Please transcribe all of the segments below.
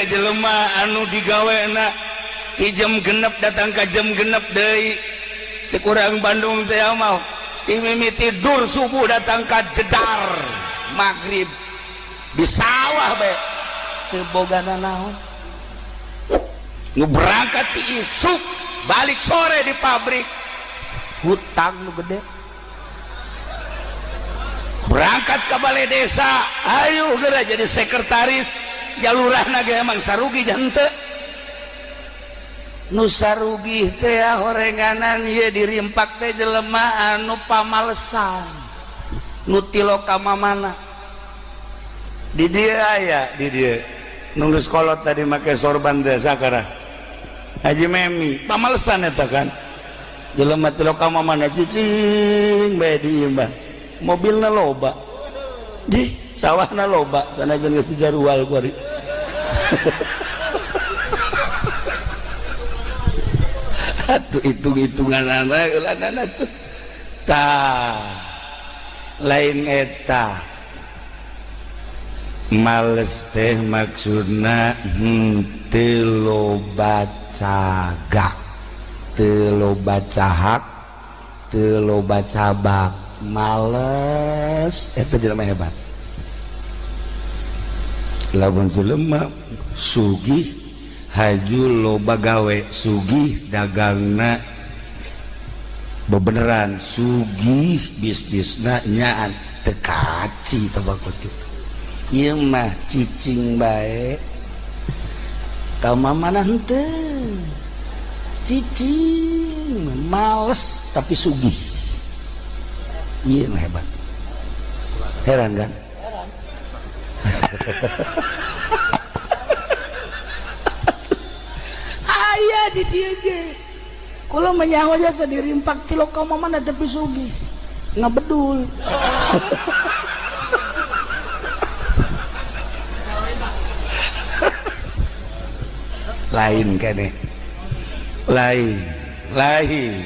jelema anu digawena ti jam 6 datang ka jam 6 deui. Cek urang Bandung teh mau ti mimiti tidur subuh datang ka jedar maghrib di sawah bae teu boga nanaon. Nu berangkat ti isuk balik sore di pabrik, hutang nu gede. Berangkat ke balai desa, ayo geura jadi sekretaris jalurahna ge emang sarugi jante. Nu sarugi teh horenganan ieu dirimpak teh jelema anu pamalesan, nu tilo ka mamana. Di dieu aya, di dieu nunggu sekolot tadi make sorban teh sakara Haji Memi pamalesan eta kan. Jelema tilo ka mamana cicing bae di imah, mobilna loba, di sawahna loba, sanajan geus dijarual kuari. Atuh hitung-hitungan anak tuh tah lain eta males teh maksudna henteu loba cagak, teu loba cahak, teu loba cabak, males eta jelema hebat. Lamun jelema sugih haju loba gawe, sugih dagangna bebeneran, sugih bisnisna nyaan teu kaci teh bagus kitu. Ieu mah cicing bae ka mamana henteu, cicing males tapi sugih. Iya hebat, heran kan? Heran. Aya di dieu ge. Kula menyaho jasa dirimpak tilo ka mana tapi sugih. Ngabedul. Lain kene. Lain, lain.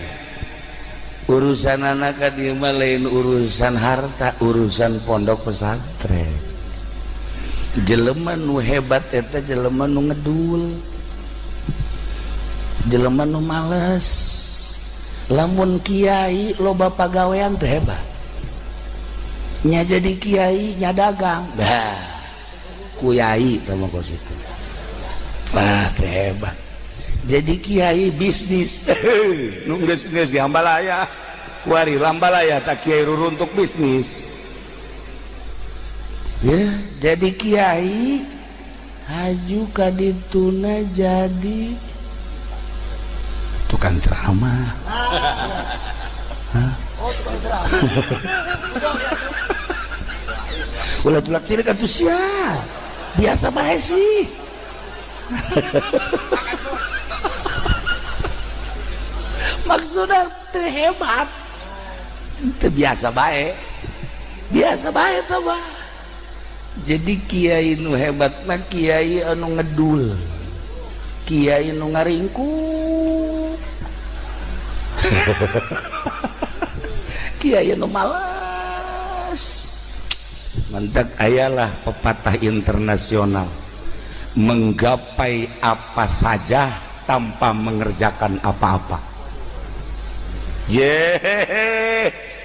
Urusan anak dieu mah lain urusan harta, urusan pondok pesantren. Jelema nu hebat eta jelema nu ngedul, jelema nu males. Lamun kiai loba pagawean teh hebat. Nya jadi kiai nya dagang, bah kuyai teh mah kos itu. Wah teh hebat. Jadi kiai bisnis, nu geus di Hambalaya, kuari Lambalaya tak kiai ruruntuk bisnis. Ya, jadi kiai haju ka dituna jadi tukang ceramah. Hah? Oh, tukang ceramah. Ulah tulak cilik atuh sia. Biasa bae sih. Maksudnya teu hebat, teu biasa bae, biasa bae teh mah. Jadi kiai nu hebat mah kiai anu ngedul, kiai nu ngaringkuk, kiai nu malas. Mantak ayalah pepatah internasional, menggapai apa saja tanpa mengerjakan apa-apa. Ye,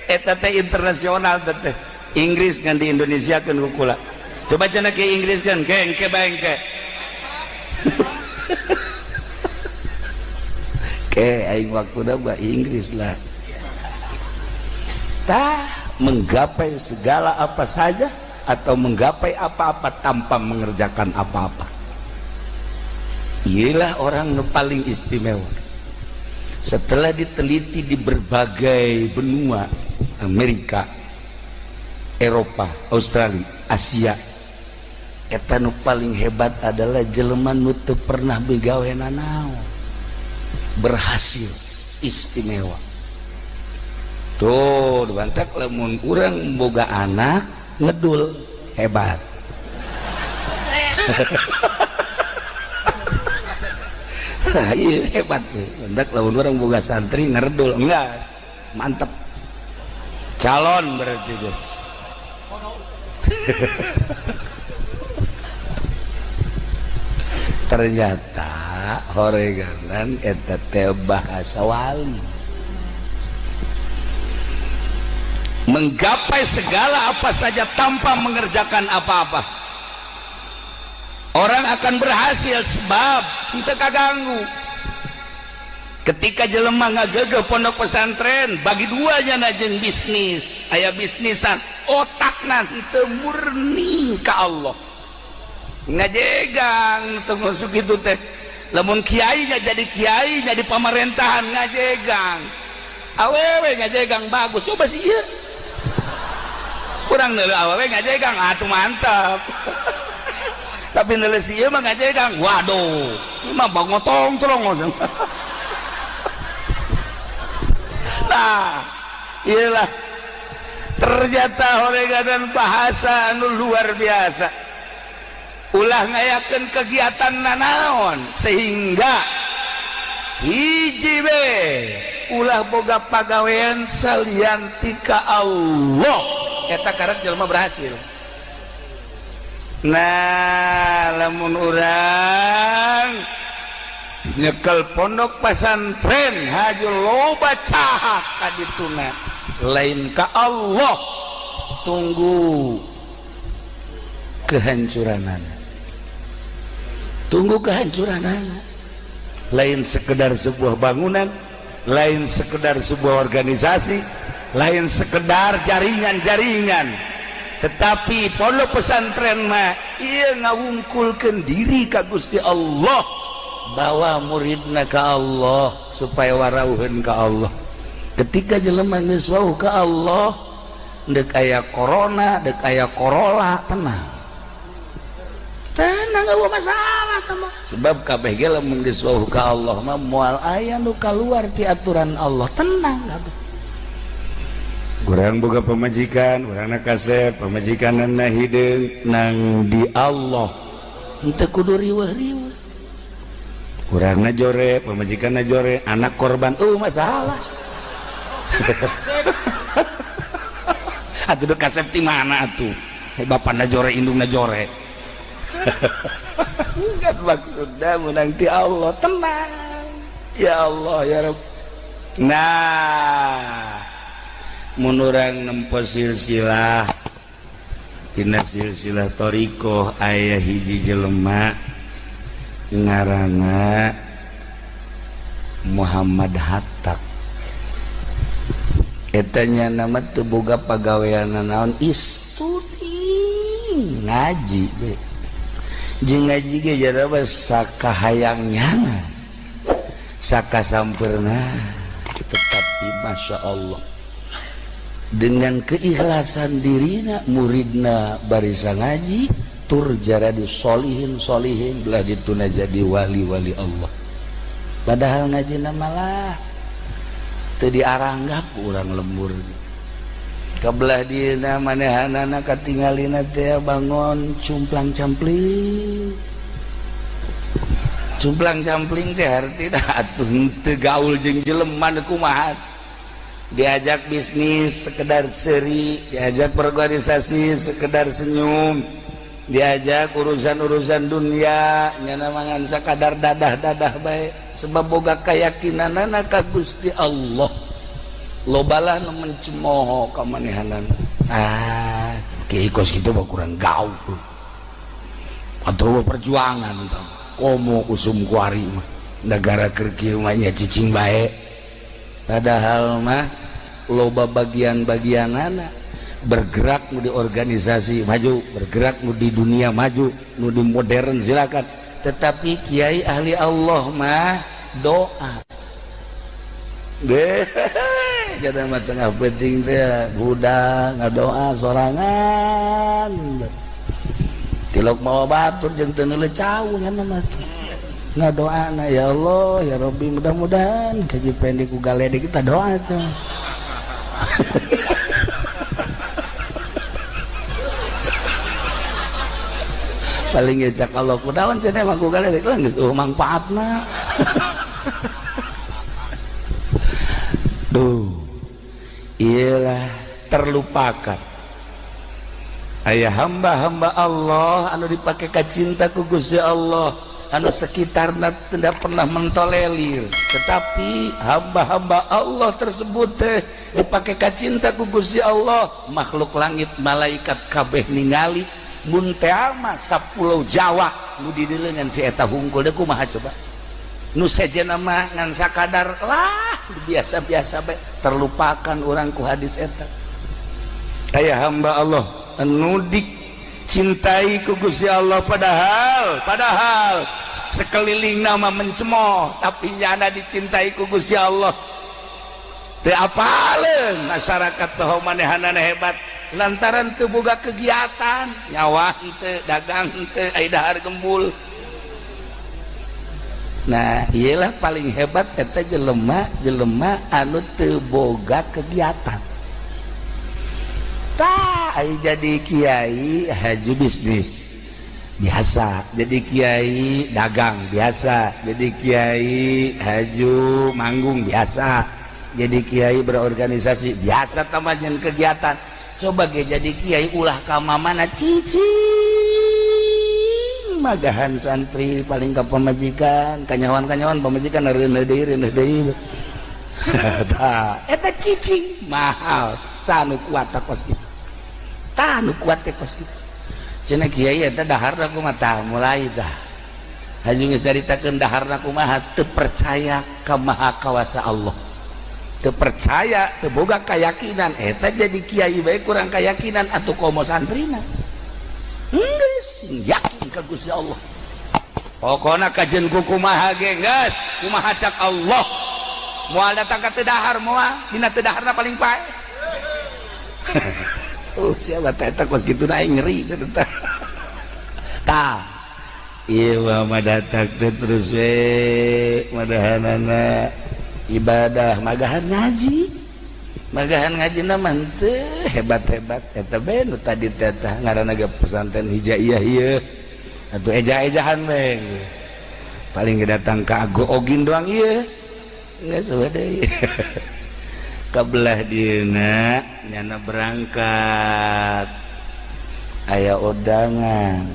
eta teh internasional teh. Inggris kan di Indonesia kan kukula. Coba cenah ke Inggris kan, ke engke bae engke. Ke aing waktuna bah Inggris lah. Tah menggapai segala apa saja atau menggapai apa-apa tanpa mengerjakan apa-apa. Ialah orang nu paling istimewa. Setelah diteliti di berbagai benua, Amerika, Eropa, Australia, Asia, eta nu paling hebat adalah jelema nu teu pernah begawe nanaon, berhasil istimewa. Tuh, dibantak lamun urang boga anak ngedul hebat. Iya hebat tuh. Bantak lamun urang boga santri ngerdul, enggak, mantep. Calon berarti guys. Ternyata horeganan eta teh bahasa wali. Menggapai segala apa saja tanpa mengerjakan apa-apa. Orang akan berhasil sebab henteu kaganggu. Ketika jelema ngagegeh pondok pesantren bagi duanya na jeung bisnis, aya bisnisan, otakna henteu murni ka Allah. Ngajegang teu ngusuk kitu teh. Lamun kiai jadi kiai jadi pamerintahan ngajegang. Awewe ngajegang bagus, coba sih ieu. Kurang neuleuh awewe ngajegang, atuh mantap. Tapi neuleuh si ieu mah ngajegang, waduh, ieu mah bangotong tolong. Nah, iyalah ternyata horeganan bahasa anu luar biasa. Ulah ngayakeun kegiatan nanaon sehingga hiji be ulah boga pagawean salian ti ka Allah, eta karek jelema berhasil. Nah, lamun urang nyekel pondok pesantren haju loba cahak kadituna lain ka Allah, tunggu kehancuranana, tunggu kehancuranana. Lain sekedar sebuah bangunan, lain sekedar sebuah organisasi, lain sekedar jaringan-jaringan, tetapi pondok pesantren mah ieu ngawungkulkeun diri ka Gusti Allah, bawa muridna ka Allah supaya warauheun ka Allah. Ketika jelema geus wauh ka Allah, deuk aya corona, deuk aya corola, tenang tenang, gak masalah mah. Sebab kabeh ge lamun geus wauh ka Allah mah moal aya nu kaluar ti aturan Allah, tenang kabeh. Urang boga pamajikan, urangna kasep, pamajikanna hideung nang di Allah, henteu kudu riweuh-riweuh. Urangna jore, pamajikanna jore, anak korban, masalah. Atuh kasep ti mana atuh? Bapana jore, indungna jore. Kan maksudna menang ti Allah, tenang. Ya Allah ya Rabb. Nah, mun urang nempo silsilah tina silsilah thariqah aya hiji jelema ngaranna Muhammad Hatta. Eta nya nama teu boga pagawean naon, istudi ngaji be. Jeung ngaji ge jaraba sakahayang nyana, sakasampeurna, tetapi masya Allah dengan keikhlasan dirina muridna barisa ngaji tur jaradi solihin solihin belah dituna jadi wali-wali Allah. Padahal ngajina malah teu diaranggap urang lembur. Kabelah dieuna manehanana katingalina teh bangun cumplang campling. Cumplang campling teh hartina atuh teu gaul jeung jelema kumaha. Diajak bisnis sekedar seri, diajak berorganisasi sekedar senyum, diajak urusan-urusan dunia nyana mangan sakadar dadah-dadah bae, sebab boga keyakinanana ka Gusti Allah. Lobalah nu mencemooh ka manehanana. Ah, kiai kos kitu mah kurang gaul. Atau perjuangan komo usum kuari mah negara keur kieu mah nya cicing bae. Padahal mah loba bagian-bagianana bergerak nu di organisasi maju, bergerak nu di dunia maju, nu di modern silakan. Tetapi kiai ahli Allah mah doa. Deh, jadi mah tengah penting teh budak ngadoa sorangan. Tilok mawa batur jeung teu neuleuh cau nya mah. Ngadoa na ya Allah ya Rabbi, mudah-mudahan kaji pendek ku galedek kita doa tuh. Paling ngecak Allah kudawan cenah mah ku galedek lah geus eueuh mangpaatna. Duh, iyalah terlupakan. Aya hamba-hamba Allah anu dipake ka cinta ku Gusti Allah, Anu sekitarna tidak pernah mentolerir, tetapi hamba-hamba Allah tersebut teh dipakai kacinta ku Gusti Allah. Makhluk langit, malaikat kabeh ningali. Mun teh mah sapulau Jawa nu didelengan si eta hungkul deh. Kumaha coba nu sejenna mah ngan sakadar lah, biasa-biasa bae, terlupakan orang ku hadis eta. Aya hamba Allah anu dicintai ku Gusti Allah, padahal padahal sekeliling nama mencemooh, tapi nyana dicintai ku Gusti Allah. Teu apaleun masyarakat bahwa manehanana hebat lantaran teu boga kegiatan, nyawa henteu, dagang henteu, ai dahar gembul. Nah, iyalah paling hebat eta jelema jelema anu teu boga kegiatan. Tah, ai jadi kiai haju bisnis biasa, jadi kiai dagang biasa, jadi kiai haju manggung biasa, jadi kiai berorganisasi biasa, tamajan kegiatan. Coba ge jadi kiai ulah ka mana, cicing magahan santri, paling ka pamajikan, kanyawan-kanyawan pamajikan, reuneuh deui, reuneuh deui. Tah, eta cicing mahal. Sanu kuat kos kitu, tah, nu kuat teh kos kitu. Cenah kiai eta daharna kumaha? Tah, mulai dah haju geus caritakeun daharna kumaha, teu percaya ka Maha Kawasa Allah, teu percaya, teu boga keyakinan. Eta jadi kiai bae kurang keyakinan, atuh komo santrina. Geus yakin ka Gusti Allah, pokona kajen ku kumaha ge geus kumaha cak Allah, moal datang ka teu dahar, moal dina teu daharna paling pae. Oh, siapa teh eta kos kitu na aing ngeri cenah tah. Tah, ieu mah datang teh terus we madahanana ibadah, magahan ngaji, magahan ngaji na mah teu hebat-hebat. Eta bae nu tadi teh, tah, ngaranna ge pesantren hijaiyah ieu atuh eja-ejahan we, paling datang ka ago ogin doang ieu, geus we deui. Kebelah dieuna nyana berangkat, aya undangan,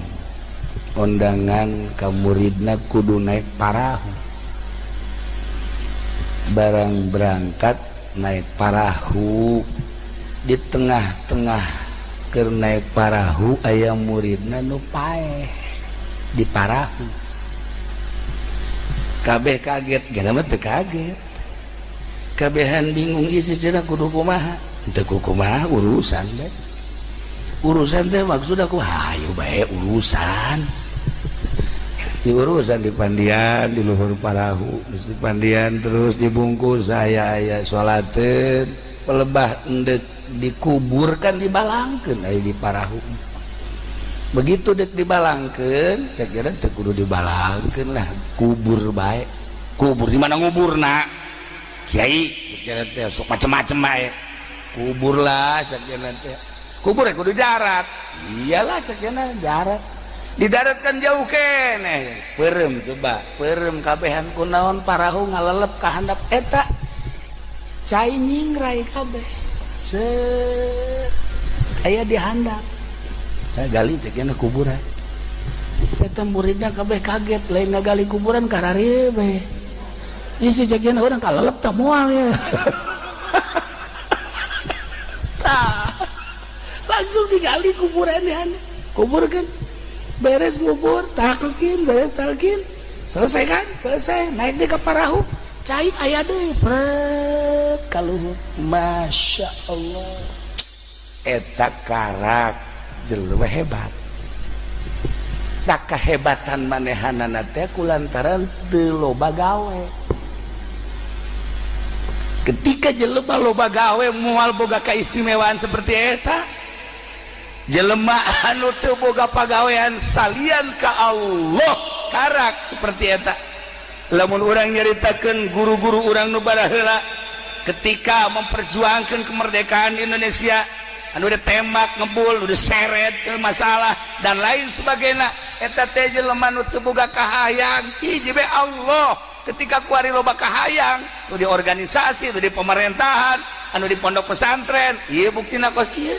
undangan ka muridna, kudu naik parahu. Barang berangkat naik parahu, di tengah-tengah keur naik parahu aya muridna nu paeh di parahu. Kabeh kaget, gana mah teu kaget, kabehan bingung isi. Cenah kudu kumaha? Teu kumaha, urusan bae. Urusan teh maksud aku hayu bae urusan di urusan di pandian di luhur parahu. Geus di pandian terus dibungkus, saya aya salateun pelebah, endek dikuburkan, dibalangkeun aya di parahu. Begitu dek dibalangkeun, saya kira teu kudu dibalangkeun lah, kubur bae. Kubur di mana nguburna, kiai? Kira teh sok macem-macem bae. Kubur lah, cek teh kubur ya kudu darat. Iyalah, cek darat, di darat kan jauh keneh. Perem coba, perem kabehan. Kunaon parahu ngalelep ka handap eta cai, nyingrai kabeh se aya di handap. Saya gali, cek kuburan eta. Muridnya kabeh kaget, lain ngagali kuburan, karari bae isi. Cek orang kalelep tak moal ya. Tah, langsung digali kuburan ya, kubur kan. Beres ngubur, talkin, beres talkin, selesai kan? Selesai, naik deh ke parahu, cai aya deui pret kaluhur. Masya Allah, eta karak jelema hebat. Tak kehebatan manehanana teh kulantaran teu loba gawe. Ketika jelema loba gawe, moal boga keistimewaan seperti eta. Jelema anu teu boga pagawean salian ka Allah, karak seperti eta. Lamun urang nyaritakeun guru-guru urang nu baraheula ketika memperjuangkan kemerdekaan Indonesia, anu ditembak ngebul, udah seret ke masalah dan lain sebagainya, eta teh jelema nu teu boga kahayang, hiji be Allah. Ketika kuari loba kahayang, nu di organisasi, nu di pemerintahan, anu di pondok pesantren, ieu buktina kos kieu.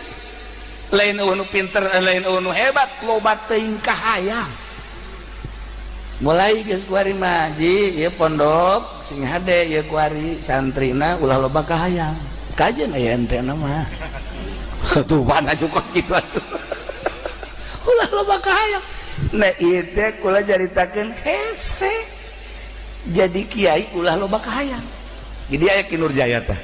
Lain nu pinter, lain nu hebat, loba teuing kahayang. Mulai geus kuari mah ji ieu pondok sing hade ieu kuari santrina ulah loba kahayang. Kajen aya ente mah. Tuh mana cukup kitu atuh. Ulah loba kahayang. Nah ieu teh kula caritakeun hese. Jadi kiai ulah loba kahayang. Jadi aya Ki Nurjaya tah.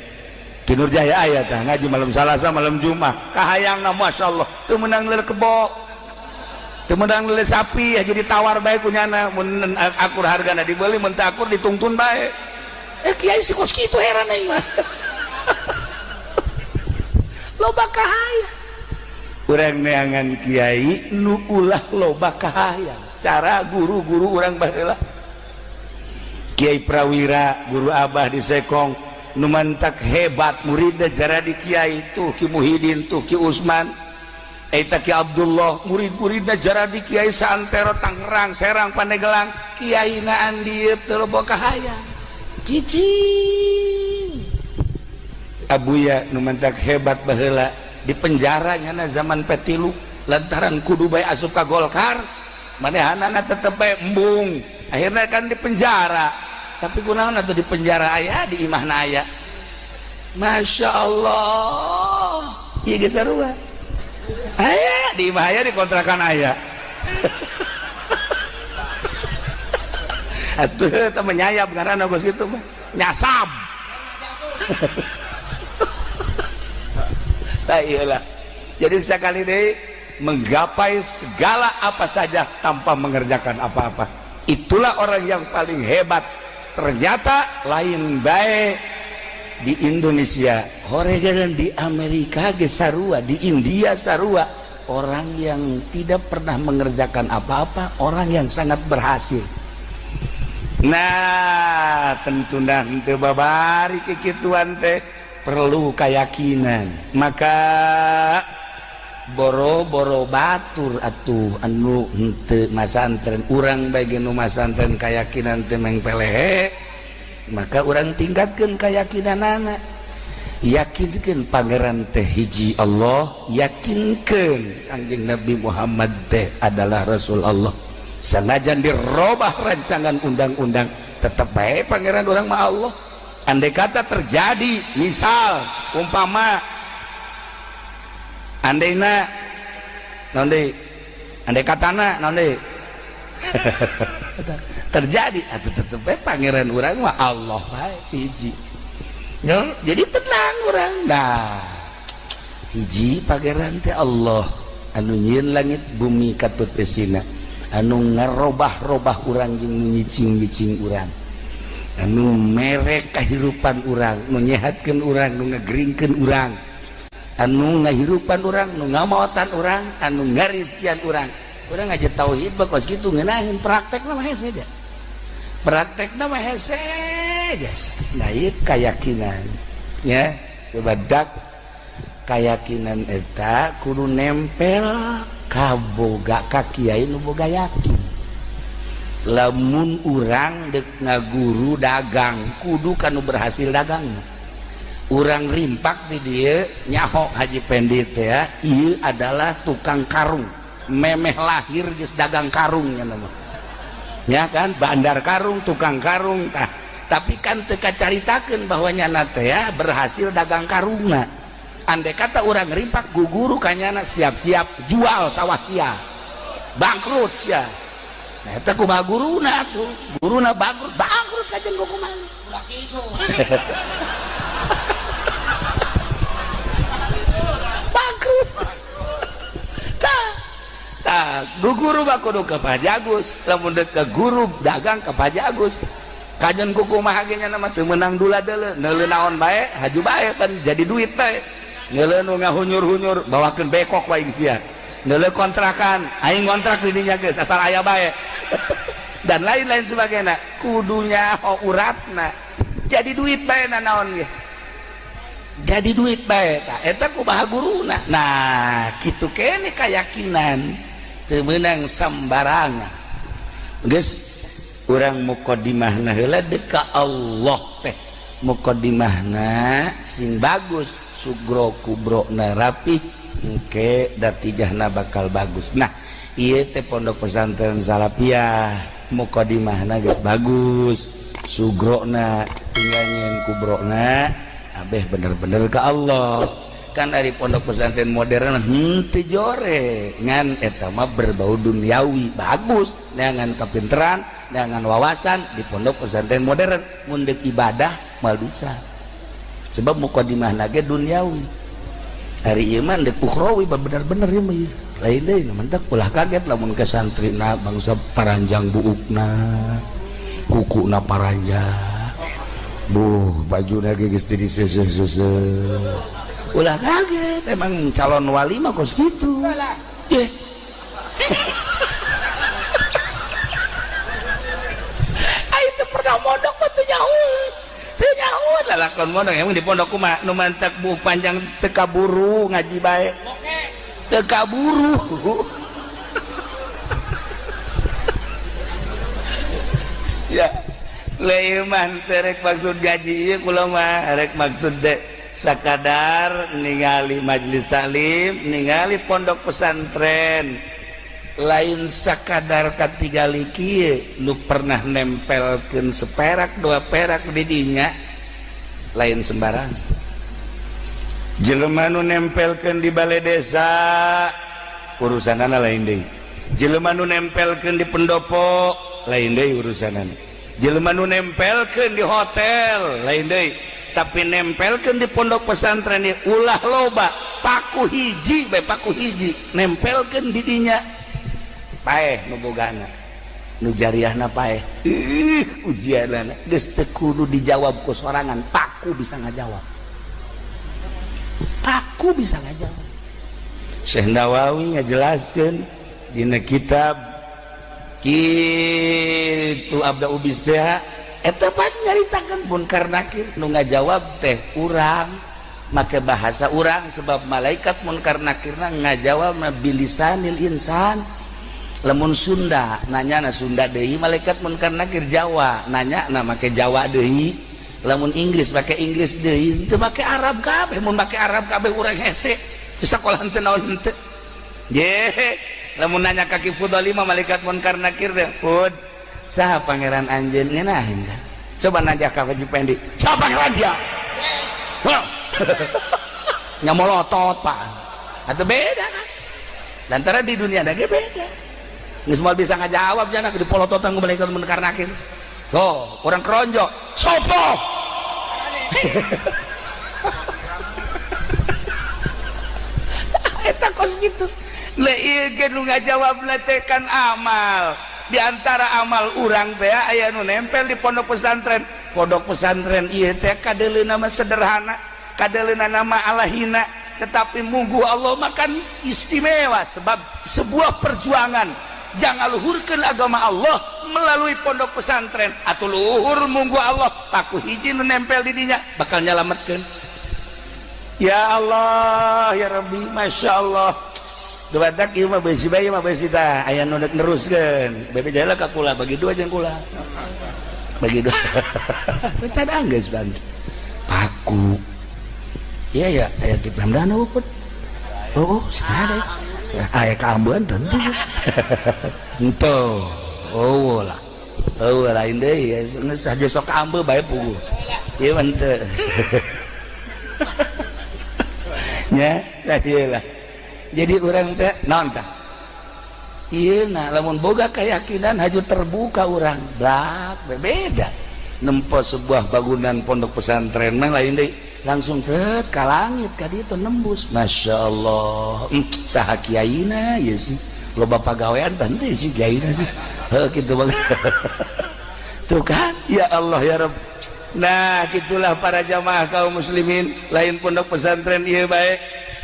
Ki Nurjaya aya tah ngaji malam Salasa malam Jumat. Kahayangna masyaallah teu meunang leuleut kebo. Teu meunang leuleut sapi ya jadi tawar bae ku nyana mun akur hargana dibeli mun teu akur ditungtun bae. Kiai si kos kitu heran aing mah. Loba kahayang. Urang neangan kiai nu ulah loba kahayang. Cara guru-guru urang baheula. Kiai Prawira guru Abah di Sekong nu mantak hebat muridna jaradi kiai tuh Ki Muhidin tuh Ki Usman eta Ki Abdullah murid-muridna jaradi kiai saantero Tangerang Serang Pandeglang kiaina andieu teu loba kahayang cicing Abuya nu mantak hebat baheula di penjara nyana zaman P3 lantaran kudu bae asup ka Golkar manehanana tetep bae embung akhirnya kan di penjara tapi kunaon atuh di penjara aya di imahna aya Masya Allah ieu geus sarua aya di imah aya di kontrakan aya atuh eta menyayap ngaranna geus kitu mah nyasab. Nah, iyalah. Jadi sekali deui menggapai segala apa saja tanpa mengerjakan apa-apa. Itulah orang yang paling hebat. Ternyata lain baik di Indonesia, horegan di Amerika ge sarua, di India sarua. Orang yang tidak pernah mengerjakan apa-apa, orang yang sangat berhasil. Nah, tentu henteu babari kikituan teh perlu keyakinan. Maka boro-boro batur atuh anu henteu masantren urang bae nu masantren keyakinan teh mengpelehe, maka urang tingkatkeun keyakinanana. Yakinkeun pangeran teh hiji Allah, yakinkeun Kangjeng Nabi Muhammad teh adalah Rasul Allah. Sanajan dirobah rancangan undang-undang tetep bae pangeran urang mah Allah. Andai kata terjadi misal umpama andaina naon deui andai katana naon deui terjadi atuh tetep bae pangeran urang mah Allah bae hiji. Ya, jadi tenang urang. Nah, hiji pangeran teh Allah anu nyieun langit bumi katut esina, anu ngarobah-robah urang jeung nyicing-nyicing urang, anu mere kahirupan urang, nu nyehatkeun urang, nu ngageringkeun urang, anu ngahirupan urang, nu ngamaotan urang, anu ngarizkian urang. Urang aja tauhid kos kitu ngeunaheun praktekna mah hese da. Praktekna mah hese jasa. Nah ieu kayakinan ya, coba dak kayakinan eta kudu nempel kaboga ka kiai nu boga yakin. Lamun urang dek ngaguru dagang kudu kanu berhasil dagang. Urang rimpak di dieu nyaho Haji Pendi teh ya, ieu adalah tukang karung, memeh lahir geus dagang karung nya mah. Ya kan, bandar karung, tukang karung tah. Tapi kan teu kacaritakeun bahwa nyana teh ya berhasil dagang karungna. Andai kata urang rimpak guguru kanyana siap-siap jual sawah sia, bangkrut sia. Nah eta kumaha guruna atuh, guruna bangkrut, bangkrut kajen kumaha. Bangkrut. Tah, tah guru mah kudu ka Pak Haji Agus, lamun deuk ka guru dagang ka Pak Haji Agus. Kajen kumaha ge nya mah teu meunang dula deuleu, neuleu naon bae, haju bae kan jadi duit bae. Neuleu nu ngahunyur-hunyur bawakeun bekok wae sia. Neuleu kontrakan, aing ngontrak di dinya geus asal aya bae. Dan lain-lain sebagainya. Kudunya ho uratna. Jadi duit bae na naon ge. Jadi duit bae tah eta kumaha guruna. Nah, kitu keneh kayakinan teu meunang sambarangan. Geus urang muqaddimahna heula deuk ka Allah teh. Muqaddimahna sing bagus, sugro kubrona rapih, engke datijahna bakal bagus. Nah, ieu teh pondok pesantren Salafiyah. Mukadimahna geus bagus, sugrona tinggal nyeun kubrona abeh bener-bener ka Allah. Kan dari pondok pesantren modern henteu jore, ngan eta mah berbau duniawi, bagus neangan kapinteran, neangan wawasan di pondok pesantren modern. Mun deuk ibadah moal bisa, sebab mukadimahna ge duniawi. Hari ieu mah deuk ukhrawi bener-bener ieu mah lain deui. Mentak ulah kaget lamun ke santrina bangsa paranjang buukna, kukuna paranjang, buh bajuna ge geus di seuseuh. Ulah kaget, emang calon wali mah kos kitu. Ye. Ai teu pernah mondok mah teu nyaho. Teu nyaho lalakon mondok emang di pondok kumaha nu mantak buuk panjang teu kaburu ngaji bae. Teu kaburu. Ya, leuman teh rek maksud gaji ieu kula mah rek maksud deh sakadar ningali majelis taklim, ningali pondok pesantren, lain sakadar katingali kieu nu pernah nempelkeun seperak dua perak di dinya, lain sembarang. Jelema nu nempelkeun di balai desa urusanana lain deui. Jelema nu nempelkeun di pendopo lain deui urusanana. Jelema nu nempelkeun di hotel lain deui. Tapi nempelkeun di pondok pesantren ieu ulah loba, paku hiji bae, paku hiji nempelkeun di dinya paeh nu bogana, nu jariahna paeh. Ih, ujianana geus teu kudu dijawab ku sorangan, paku bisa ngajawab. Paku bisa ngajawab. Syekh Nawawi ngajelaskeun dina kitab kitu Abda Ubis teh eta pan nyaritakeun Munkar Nakir nu ngajawab teh urang make bahasa urang, sebab malaikat Munkar Nakirna ngajawab bilisanil insan. Lamun Sunda nanya na Sunda deui, malaikat Munkar Nakir Jawa nanya na make Jawa deui, lamun Inggris make Inggris deui, teu make Arab kabeh. Mun make Arab kabeh urang hese di sakolah teu naon henteu. Ye, lamun nanya ka Ki Fudhali mah malaikat Munkar Nakir teh, "Fud, saha pangeran anjeun ngeunaheun kan?" Coba nanya ka Haji Pendi, "Saha pangeran dia?" Nya molotot, Pak. Atau beda kan? Lantaran di dunia ada ge beda. Geus moal bisa ngajawab jana di polototan ku malaikat Munkar Nakir. Tuh, orang keronjo, sopo? Eta kos gitu. Lah ieu ge nu ngajawab teh kan amal. Di antara amal urang teh aya nu nempel di pondok pesantren. Pondok pesantren ieu teh kadeuleuna mah sederhana, kadeuleuna nama alahina, tetapi munggu Allah mah kan istimewa sebab sebuah perjuangan jangan luhurkeun agama Allah melalui pondok pesantren. Atuh luhur munggu Allah, paku hiji nu nempel di dinya bakal nyalametkeun. Ya Allah, ya Rabbi, Masya Allah. Dubatak ieu mah beusi bae mah beusi tah aya nu deuk neruskeun. Bebe jala ka kula bagi dua jeung kula. Bagi dua. Can geus bang. Paku. Iya ya, aya di Pramdana upet. Oh, ada. Aya kaambean tentu. Henteu. Oh lah. Oh lain deui geus aja sok kaambe bae puguh. Ieu mah henteu. Nya, lah ieu lah. Jadi urang teh naon tah? Ieu na lamun boga keyakinan haju terbuka urang, blak beda. Nempo sebuah bangunan pondok pesantren mah lain deui, langsung tet ka langit ka ditu nembus. Masya Allah. Saha kiaina ieu sih? Loba pagawean tah henteu sih kiaina sih. Heuh kitu banget. Tuh kan? Ya Allah ya Rabb. Nah, gitulah para jamaah kaum muslimin, lain pondok pesantren ieu bae.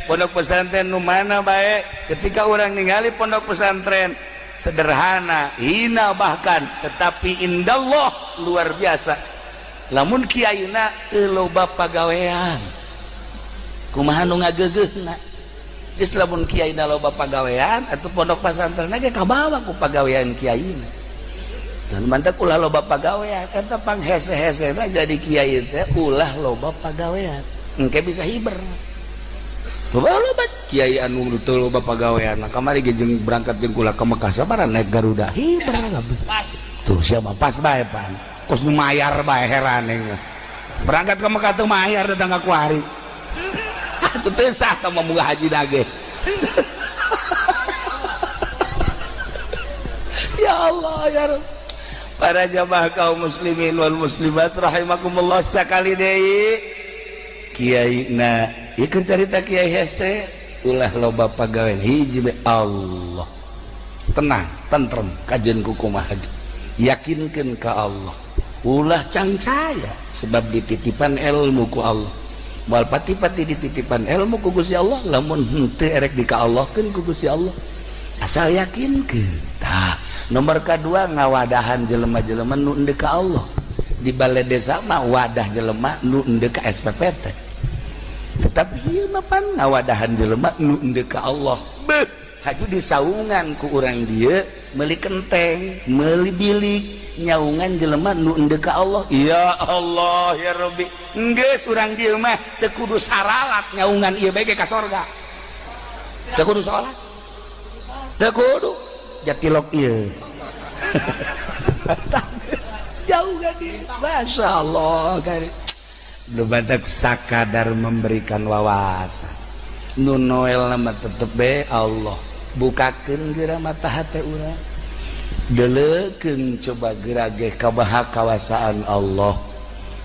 Pondok pesantren nu mana bae, ketika orang ningali pondok pesantren sederhana, hina bahkan, tetapi indallah luar biasa. Lamun kiaina loba pagawean, kumaha nu ngageugeuhna? Geus lamun kiaina loba pagawean atuh pondok pesantren ge kabawa ku pagawean kiaina. Dan mantak ulah loba pagawean, eta panghese-hesena jadi kiai teh ulah loba pagawean. Engke bisa hiber. Loba loba kiai anu teu loba pagawean. Nah, kamari ge jeung berangkat jeung kula ka Mekah sabaraha naik Garuda hiber kabeh. Tuh siapa pas bae pan. Kos nu mayar bae, heran aing. Berangkat ke Mekah tuh mayar, datang ka kuari. Atuh teu sah tah mau haji dage. Ya Allah, ya Rabb. Para jamaah kaum muslimin wal muslimat rahimakumullah, sakali deui kiai na ieu keur carita kiai hese, ulah loba pagawean, hiji be Allah, tenang, tentrem, kajeun ku kumaha yakinkeun ka Allah, ulah cangcaya sebab dititipan ilmu ku Allah, moal pati-pati dititipan ilmu ku Gusti Allah lamun henteu erek di ka Allahkeun ku Gusti Allah, asal yakinkeun. Tah, nomor kedua, ngawadahan jelema-jelema nu endek ka Allah. Di balai desa mah wadah jelema nu endek ka SPPT, tetapi ieu mah pan ngawadahan jelema nu endek ka Allah. Beuh, haju disaungan ku urang dieu, meuli kenteng, meuli bilik, nyaungan jelema nu endek ka Allah. Ya Allah, ya Rabbi, geus urang dieu mah teu kudu saralat, nyaungan ieu bae ka sorga, teu kudu salat, teu kudu jatilok ieu jauh gak di. Masya Allah, lu badak sakadar memberikan wawasan nu Noel nama tetep be Allah, bukakeun geura mata hate urang, deleukeun coba gerage kabaha kawasaan Allah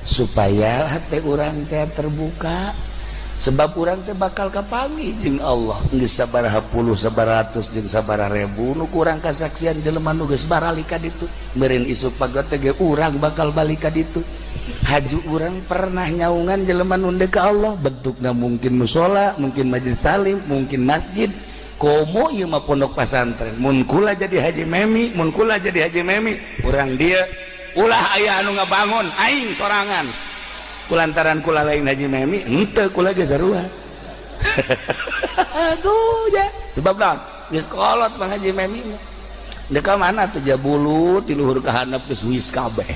supaya hate urang teh terbuka, sebab urang teh bakal kapanggih jeung Allah. Geus sabaraha puluh, sabaraha ratus jeung sabaraha ribu nu kurang kasaksian jelema nu geus baralik ka ditu. Meureun isuk pagot teh ge urang bakal balik ka ditu. Haju urang pernah nyaungan jelema nu ka Allah, bentukna mungkin musola, mungkin majelis talim, mungkin masjid, komo ieu mah pondok pesantren. Mun kula jadi Haji Memi, mun kula jadi Haji Memi, urang dia ulah aya anu ngabangun, aing sorangan, kulantaran kula lain Haji Memi, henteu kula ge sarua. Aduh ya, sebab naon, geus kolot Bang Haji Memi mah. Deuk ka mana tuh jabulu ti luhur ka handap geus wis kabeh.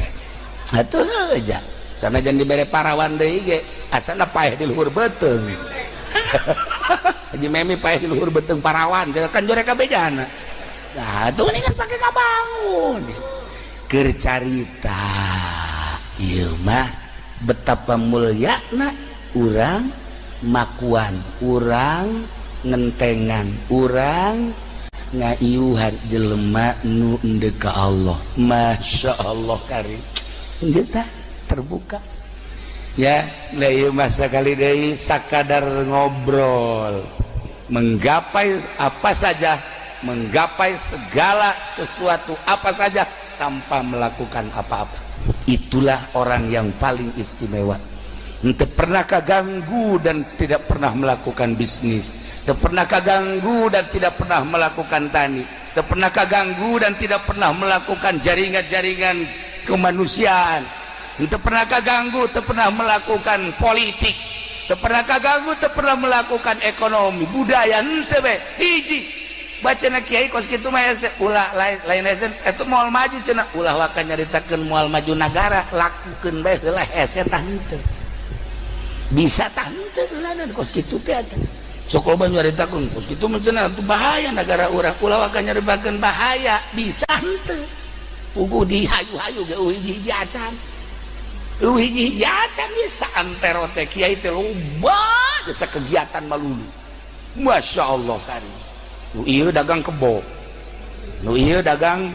Atuh aja sanajan dibere parawan deui ge asana paeh di luhur beuteung. Haji Memi paeh di luhur beuteung parawan kan jore kabeh jana. Nah, atuh ini kan pake kabangun. Keur carita ieu mah betapa mulyana urang makuan, urang ngentengan, urang ngaiuhan jelema nu endek ka Allah. Masya Allah karim, geus tah terbuka ya. Lah, ieu mah sakali deui sakadar ngobrol, menggapai apa saja, menggapai segala sesuatu apa saja tanpa melakukan apa-apa, itulah orang yang paling istimewa. Tidak pernah kaganggu dan tidak pernah melakukan bisnis, tidak pernah kaganggu dan tidak pernah melakukan tani, tidak pernah kaganggu dan tidak pernah melakukan jaringan-jaringan kemanusiaan, tidak pernah kaganggu, tidak pernah melakukan politik, tidak pernah kaganggu, tidak pernah melakukan ekonomi budaya, henteu be. Hiji bacana kiai kos kitu mah hese, ulah lain lain hese eta moal maju cenah, ulah waka nyaritakeun moal maju nagara, lakukeun bae heula, hese tah henteu, bisa tah henteu heula kos kitu teh. Atuh sok loba nyaritakeun kos kitu mah cenah atuh bahaya nagara urang, ulah waka nyaritakeun bahaya, bisa henteu, puguh di hayu-hayu ge eueuh hiji-hiji acan, eueuh hiji-hiji acan ieu saantero teh kiai teh loba geus kegiatan malulu. Masya Allah karim, nu ieu dagang kebo, nu ieu dagang,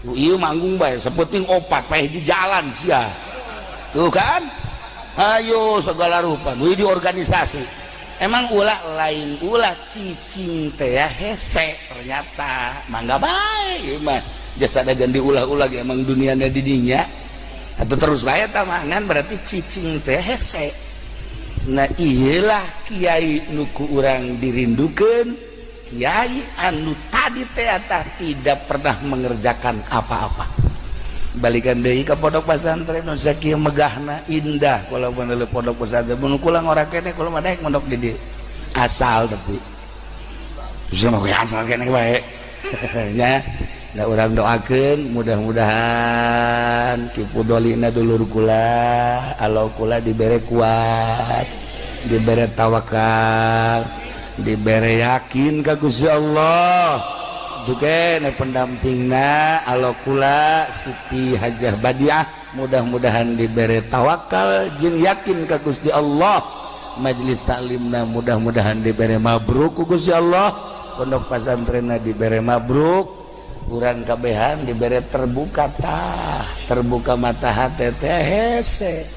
nu ieu manggung bae sapenting opat paeh di jalan sia tuh kan, ayo segala rupa nu di organisasi. Emang ulah lain ulah cicing teh ya hese, ternyata mangga bae ieu mah jasa dagang diulah-ulah ge emang duniana di dinya atau terus bae tah mangan, berarti cicing teh hese. Nah, iyalah kiai nuku urang dirindukan, kiai anu tadi teh tidak pernah mengerjakan apa-apa. Balikan deui ka pondok pesantren nu sakieu megahna, indah kalau bener pondok pesantren. Mun kula ngora keneh, kula mah daek mondok di dieu, asal tapi bisa mah asal keneh bae nya. Nah, urang doakeun mudah-mudahan Ki Fudolina dulur kula, alo kula dibere kuat, dibere tawakal, dibere yakin ka Gusti Allah. Kitu kene pendampingna alokula Siti Hajah Badiah, mudah-mudahan diberi tawakal jeung yakin ka Gusti Allah. Majelis taklimna mudah-mudahan diberi mabruk ku Gusti Allah, pondok pasantrenna diberi mabruk, urang kabehan diberi terbuka tah, terbuka mata hati teh hese.